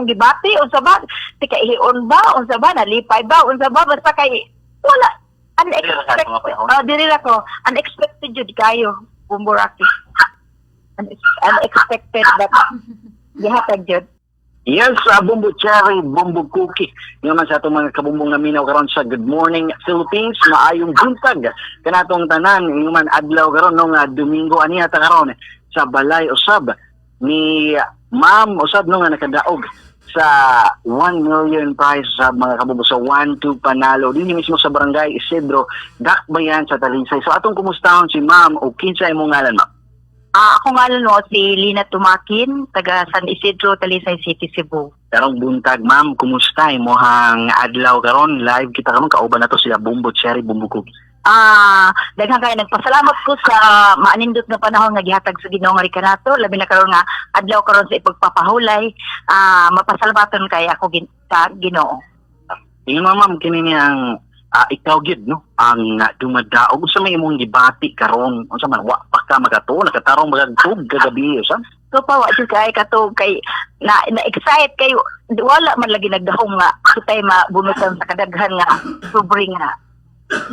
akong gibati, unsa ba, tikaihion ba, unsa ba, nalipay ba, unsa ba, basta kay wala, unexpected. Oh, diri ra ko, unexpected jud kayo, Bombo Rocky. Unexpected but gihatag jud. Yes, Bombo Cherry, Bombo Cookie. Nga man sa atong mga kabumbong naminaw karon sa Good Morning Philippines, maayong buntag kanatong tanan. Nga man adlaw karon no nga Domingo aniya ta karon sa balay usab ni Ma'am usab no nga nakadaog sa 1 million prize sa mga kabumbo sa 1-2 panalo dinhi mismo sa Barangay Isidro, Dakbayan sa Talisay. So atong kumustahon si Ma'am o kinsa imong ngalan, Ma'am? Ah, ako nga no, si Lina Tumakin, taga San Isidro, Talisay City, Cebu. Karong buntag, ma'am, kumusta imong adlaw karon? Live kita karon, kauban nato sila Bombo Cherry, Bombo Cookie. Ah, daghan kayo, nagpasalamat ko sa maanindot nga panahon nga gihatag sa Ginoo nga kanato, labi na karon nga adlaw karon sa ipagpapahulay. Ah, mapasalamaton kay ako sa Ginoo. Ingon mo, ma'am, kini niyang ikaw gyud no ang dumadaog. Unsa may imong gibati karon? Unsa man, wa pa ka makatuo, nakatarong magagtug kagabi usa? So pa wa jud kay katug kay na na-excite kayo, wala man lagi nagdahom nga kitay mabunutan sa kadaghan nga sobre nga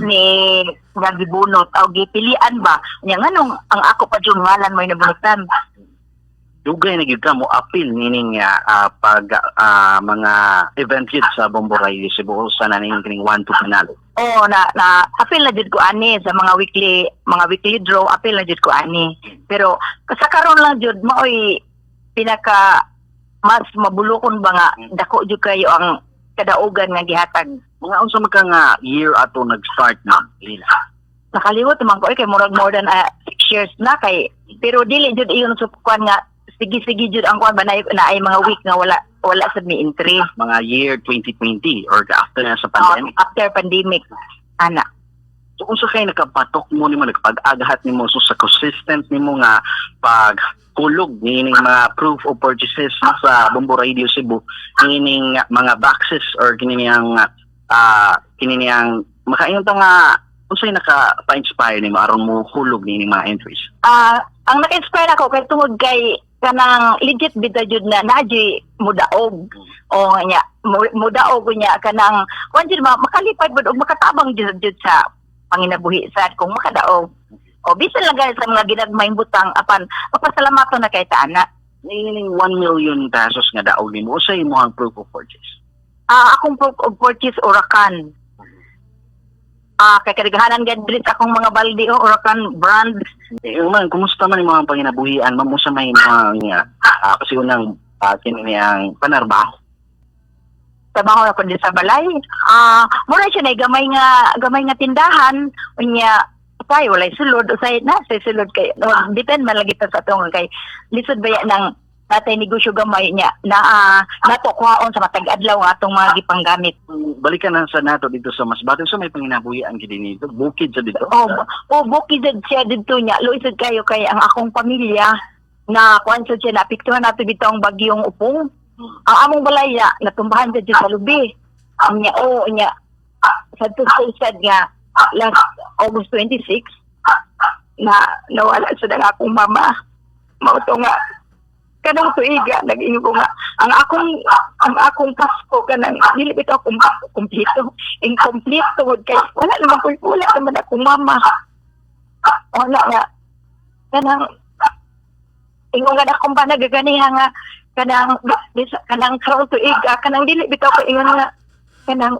ni nga gibunot o gipilian ba nya, nganong ang ako pa jud ngalan mo nabunutan? Dugay na gyud ka mo apil nining pag mga event gyud sa Bombo Radio Cebu sa naning kining 1-2 panalo. Oo, na na apil na jud ko ani sa mga weekly draw, apil na jud ko ani. Pero sa karon lang jud maoy pinaka mas mabulukon ba nga dako jud kayo ang kadaugan nga gihatag. Mga unsa man ka nga year ato nag-start, ma'am Lina? Nakaliwat man ko, eh, kay murag more than 6 years na kay, pero dili jud iyon sa kuan nga sige-sige jud ang kuan ba na, na ay mga week nga wala wala sad mi entry. Mga year 2020 or after na sa pandemic? After pandemic ana. So unsa kay nakabatok mo nimo, nagpag-aghat nimo so sa consistent nimo nga pagkulog niining mga proof of purchases sa Bombo Radio Cebu niining mga boxes or kini niyang makaingon ta nga unsay naka-inspire nimo aron mo hulog niining mga entries? Ah, ang naka-inspire ako kay tungod kay kanang legit bitaw jud na naji mudaog o nya mudaog nya kanang kuan jud makalipad bud og makatabang jud sa panginabuhi sad kung makadaog o bisan lang gani sa mga ginagmayng butang, apan mapasalamaton na kay ta ana. Niining 1 million pesos nga daog nimo, unsay imong proof of purchase? Ah, akong proof of purchase, Oracan. Ah, kay kadaghanan gad diri sa akong mga balde o Oracan brand. Eh, man, kumusta man imong panginabuhian, ma'am? Unsa may mga kasi unang kini niyang panarbaho? Trabaho ako din sa balay. Ah, mura siya na gamay nga tindahan unya usay walay sulod, usay na say sulod kay no, depend man lagi ta sa atong kay lisod ba ya nang natay negosyo gamay niya na nato kuhaon sa matag adlaw ang atong mga gipanggamit. Balikan na sa nato dito sa Masbate, sa may panginabuhian gid dito, bukid sa dito. Oh, bukid jud siya didto niya. Luisod kayo kay ang akong pamilya na kuan sad siya, naapektuhan nato dito ang bagyong Upong. Ang among balay niya natumbahan jud sa lubi. Ang niya oh niya sad to say sad nga last August 26 na nawala sa ang akong mama. Mao to nga kanang tuiga nag-ingon ko nga ang akong Pasko kanang dili bitaw akong kumpleto, incomplete, tungod kay wala naman akong mama. Wala nga kanang ingon nga akong ba nagaganiha nga kanang kanang karon tuiga kanang dili bitaw ko ingon nga kanang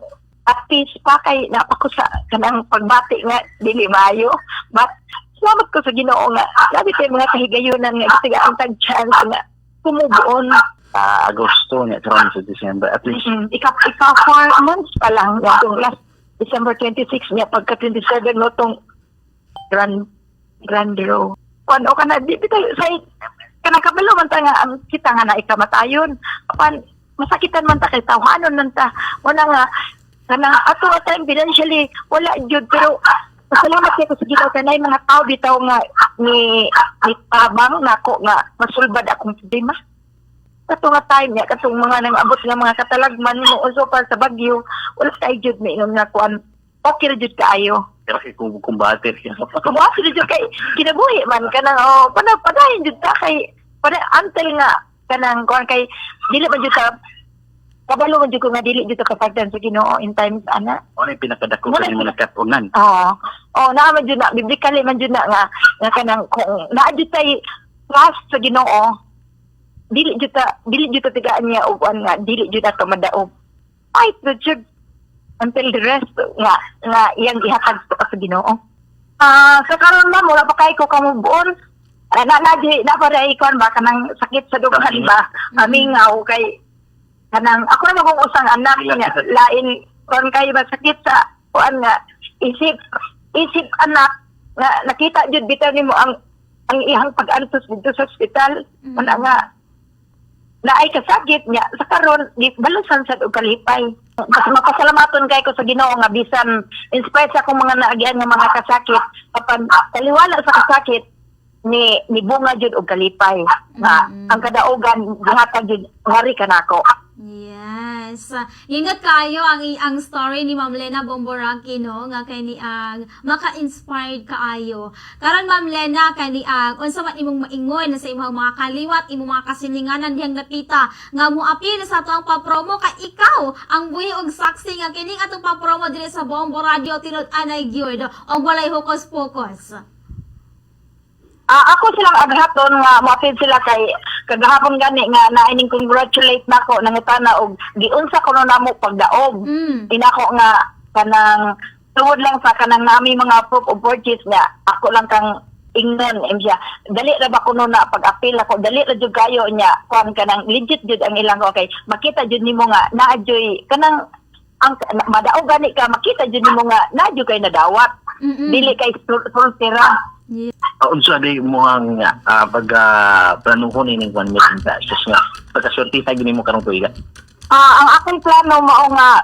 at peace pa kay napa ko sa kanang pagbati nga dili maayo, but salamat ko sa Ginoo nga labi kay mga kahigayunan nga gitagaan tag chance nga kumubuon. Agosto niya karon sa December at least. Ika 4 months pa lang itong last December 26 niya, pagka 27 mo tong grand grand draw. Kuan o kana di bitaw sa kanang kabalo man ta nga ang kita nga na ikamatayon. Apan masakitan man ta kay tawhanon man ta. Wala nga kanang ato nga time financially wala jud, pero pasalamat kay ko sa Ginoo kanay mga tao bitaw nga ni tabang nako nga masulbad akong problema kato nga time niya, katong mga nang abot nga mga katalagman mo uso pa sa bagyo, wala kay jud may ingon nga kuan, okay ra jud kaayo. Pero kay kung kumbate siya. Kumuha jud kay kinabuhi man kanang oh padayon jud ta kay pada until nga kanang kuan kay dili man jud ta. Kabalo man jud ko nga dili jud ka kasagdan sa Ginoo in times ana. Ano yung pinakadako Wala sa imong nakatunan? Oo. Oh, naa man jud na biblically man jud na nga nga kanang kung naa jud tay trust sa Ginoo, dili jud ta tigaan niya og kuan nga dili jud ato madaog. Fight the jud until the rest nga nga iyang ihatag sa Ginoo. Ah, sa karon, ma'am, wala pa kay ko ka-move on. Ah, na na di na pa rin kuan ba kanang sakit sa dughan ba. Pamingaw kay kanang ako na akong usang anak nga lain kuan kay ba sakit sa kuan nga isip isip anak nga nakita jud bitaw nimo ang iyang pag-antos dito sa ospital, mm nga naay kasakit niya sa karon di balusan sad og kalipay. Mas mapasalamaton kay ko sa Ginoo nga bisan inspired sa akong mga naagian nga mga kasakit, apan taliwala sa kasakit ni ni bunga jud og kalipay nga ang kadaugan gihatag jud ngari kanako. Yes. Ingat kayo ang story ni Ma'am Lena Bomboraki, no, nga kay ni ang maka-inspired kaayo. Karon, Ma'am Lena, kay ni ang unsa man imong maingon sa imong mga kaliwat, imong mga kasilinganan dihang nakita nga moapil sa ato ang pa-promo kay ikaw ang buhi og saksi nga kining atong pa-promo diri sa Bombo Radio tinud-anay gyud og walay hocus pocus? Ah, ako silang aghaton nga moapil sila kay kagahapon gani nga naining congratulate nako, nangutana og giunsa kuno namo pagdaog. Inako nga kanang tungod lang sa kanang nami mga proof of purchase nga ako lang kang ingnon em siya dali ra ba kuno na pag-apil ako, dali ra jud kayo nya kuan kanang legit jud ang ilang. Okay, makita jud nimo nga naa juy kanang ang madaog gani ka, makita jud nimo nga naa jud kay nadawat, dili kay sultira. Unsa di mo ang pag planuhon ining 1 million pesos nga pagkaswerte ta gini mo karong tuiga? Ah, ang akong plano mao nga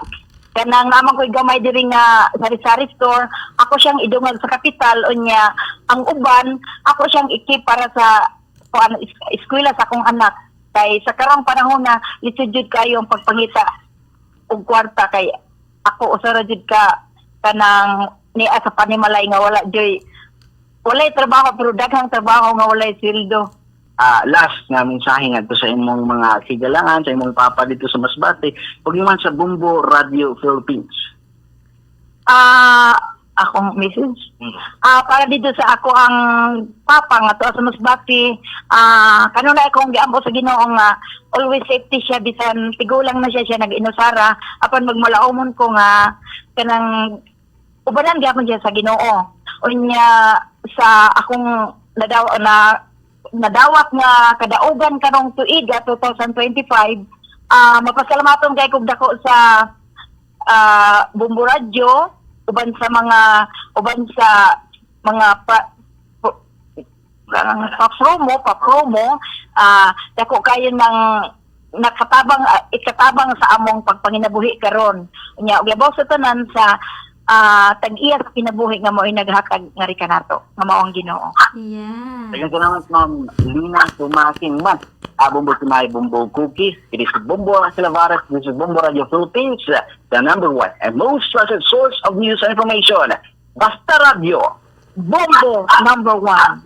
kanang naman ko'y gamay diri nga sari-sari store, ako siyang idungan sa kapital, unya ang uban ako siyang i-keep para sa kuan eskwela sa akong anak kay sa karong panahon na lisod jud kayo ang pagpangita og kwarta kay ako usa ra jud ka kanang niya sa panimalay nga wala joy walay trabaho pero daghang trabaho nga walay sweldo. Last nga mensahe ngadto sa imong mga higalangan, sa imong papa dito sa Masbate, ug man sa Bombo Radio Philippines. Ah, akong message. Ah, para dito sa ako ang papa nga to sa Masbate, kanunay akong giampo sa Ginoo nga always safety siya bisan tigulang na siya, siya nag-inusara apan magmalaumon ko nga kanang ubanan gyapon siya sa Ginoo. Unya sa akong nadaw na nadawat nga kadaugan karong tuiga 2025, mapasalamaton kay kog dako sa Bombo Radyo uban sa mga pa-promo, dako kayo ng nakatabang, ikatabang sa among pagpanginabuhi karon. Unya og labaw sa tanan sa tag-iya sa kinabuhi nga mao'y naghatag ngari kanato nga mao ang Ginoo. Daghang salamat, Ma'am Lina Tumaking man. Bombo Tumay, Bombo Cookie. It is Bombo Silavares. This is Bombo Radio Philippines, the number one and most trusted source of news and information. Basta Radio. Bombo number one.